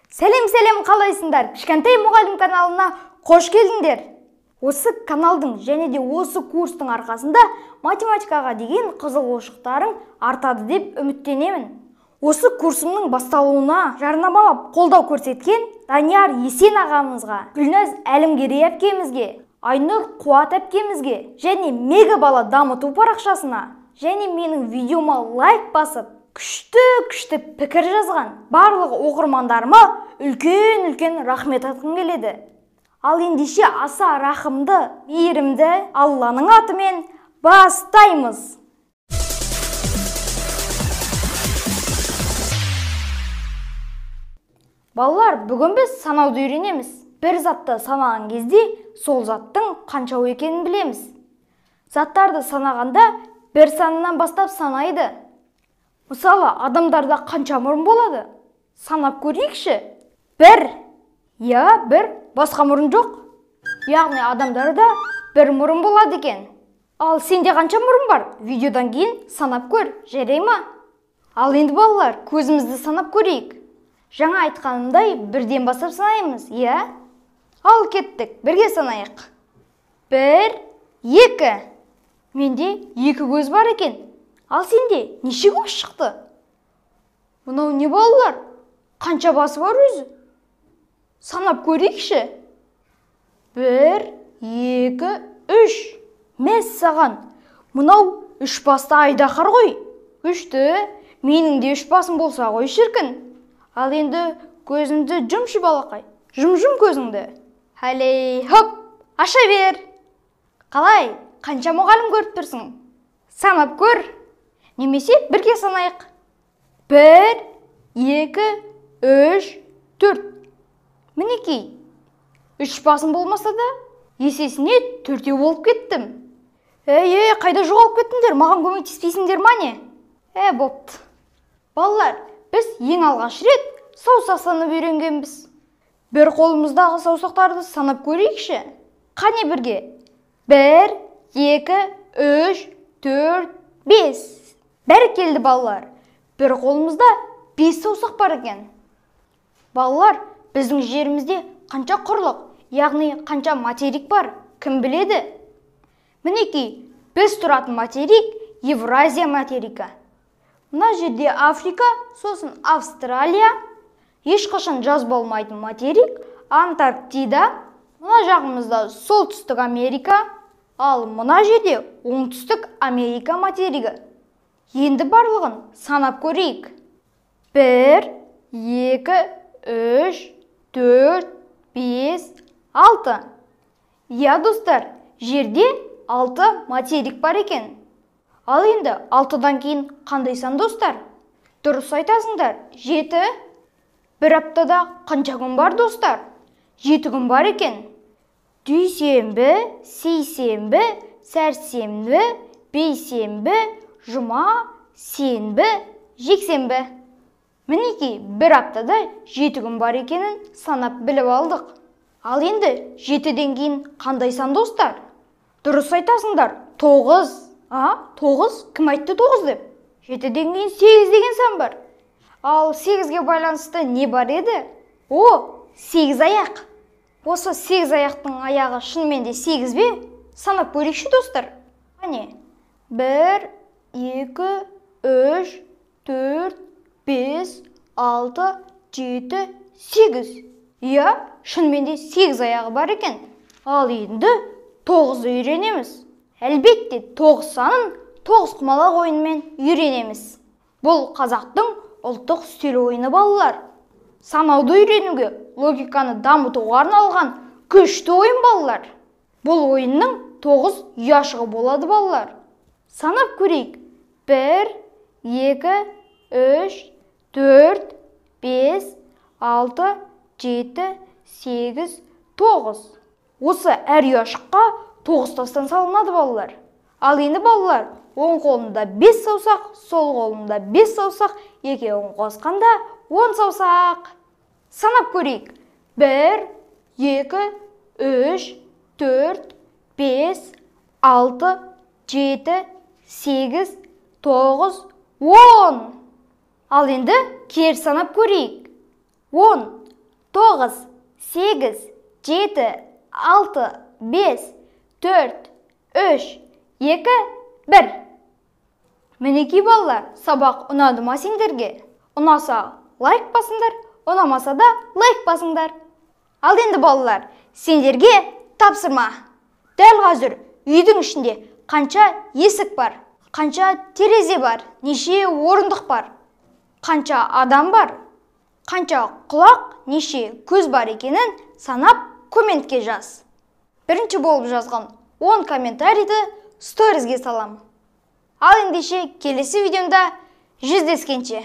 Сәлем, сәлем, қалайсыңдар? Кішкентай мұғалім каналына қош келдіңдер. Осы каналдың және де осы курстың арқасында математикаға деген қызығушылықтарың артады деп үміттенемін. Осы курсымның басталуына жарнамалап қолдау көрсеткен Данияр Есен ағамызға, Гүлназ Әлімгерей әпкемізге, Айнұр Қуат әпкемізге және Мега бала дамыту парақшасына және менің видеома лайк басып, күшті-күшті пікір жазған барлық оқырмандарыма үлкен-үлкен рахмет айтқым келеді. Ал ендеше аса рахымды, мейірімді Алланың атымен бастаймыз. Балалар, бүгін біз санауды үйренеміз. Бір затты санаған кезде сол заттың қаншау екенін білеміз. Заттарды санағанда бір санынан бастап санайды. Мысалы, адамдарда қанша мұрын болады? Санап көрейікші. Бір. Я, бір. Басқа мұрын жоқ. Яғни адамдарда бір мұрын болады екен. Ал сенде қанша мұрын бар? Видеодан кейін санап көр, жарай ма? Ал енді балалар, көзімізді санап көрейік. Жаңа айтқанымдай бірден бастап санаймыз, иә? Ал кеттік, бірге санайық. Бір, екі. Менде екі көз бар екен. Ал сенде неше көз шықты? Мынау не балалар? Қанша басы бар өзі? Санап көрейікші. Бір, екі, үш. Мәссаған, мынау үш басты айдаһар ғой. Күшті, менің де үш басым болса ғой шіркін. Ал енді көзіңді жұмшы, балақай. Жұм-жұм көзіңді. Хәлей, хоп, аша бер. Қалай, қанша мұғалім көріп тұрсың? Санап көр. Немесе бірге санайық. Бір, екі, үш, төрт. Мінекей, үш басым болмаса да, есесіне төртеу болып кеттім. Ей, ей, қайда жоғалып кеттіңдер? Маған көмектеспейсіңдер ма не? Ә, бопты. Балалар, біз ең алғаш рет саусақ санап үйренгенбіз. Бір қолымыздағы саусақтарды санап көрейікші. Қане бірге. Бір, екі, үш, төрт, бес. Бәрекелді, балалар. Бір қолымызда бес саусақ бар екен. Балалар, біздің жерімізде қанша құрлық, яғни қанша материк бар, кім біледі? Мінекей, біз тұратын материк Евразия материгі. Мына жерде Африка, сосын Австралия, ешқашан жаз болмайтын материк Антарктида, мына жағымызда Солтүстік Америка, ал мына жерде Оңтүстік Америка материгі. Енді барлығын санап көрейік. Бір, екі, үш, төрт, бес, алты. Иә, достар, жерде алты материк бар екен. Ал енді алтыдан кейін қандай сан, достар? Дұрыс айтасыңдар, жеті. Бір аптада қанша күн бар, достар? 7 күн бар екен. Дүйсенбі, сейсенбі, сәрсенбі, бейсенбі, жұма, сенбі, жексенбі. Мінекей, бір аптада 7 күн бар екенін санап біліп алдық. Ал енді жетіден кейін қандай сан, достар? Дұрыс айтасыңдар, тоғыз. А, тоғыз? Кім айтты тоғыз деп? Жетіден кейін сегіз деген сан бар. Ал сегізге байланысты не бар еді? О, сегіз аяқ. Осы сегіз аяқтың аяғы шынымен де сегіз бе? Санап көрейікші, достар. Қане, бір, екі, үш, төрт, бес, алты, жеті, сегіз. Иә, шынымен де сегіз аяғы бар екен. Ал енді тоғызды үйренеміз. Әлбетте, тоғыз санын тоғыз құмалақ ойынымен үйренеміз. Бұл қазақтың ұлттық үстел ойыны, балалар. Санауды үйренуге, логиканы дамытуға арналған күшті ойын, балалар. Бұл ойынның тоғыз ұяшығы болады, балалар. Санап көрейік. Бір, екі, үш, төрт, бес, алты, жеті, сегіз, тоғыз. Осы әр ұяшыққа тоғыз тастан салынады, балалар. Ал енді, балалар, оң қолымда бес саусақ, сол қолымда бес саусақ, екеуін қосқанда 10 саусақ. Санап көрейік. Бір, екі, үш, төрт, бес, алты, жеті, сегіз, тоғыз, он. Ал енді кері санап көрейік. 10. 9, 8, 7, 6, 5, 4, 3, 2, 1. Мінекей балалар, сабақ ұнады ма сендерге? Ұнаса лайк басыңдар, ұнамаса да лайк басыңдар. Ал енді балалар, сендерге тапсырма. Дәл қазір үйдің ішінде қанша есік бар, қанша терезе бар, неше орындық бар, қанша адам бар, қанша құлақ, неше көз бар екенін санап комментке жаз. Бірінші болып жазған 10 комментарийді сторизге салам. Ал ендеше келесі видеомда жүздескенше.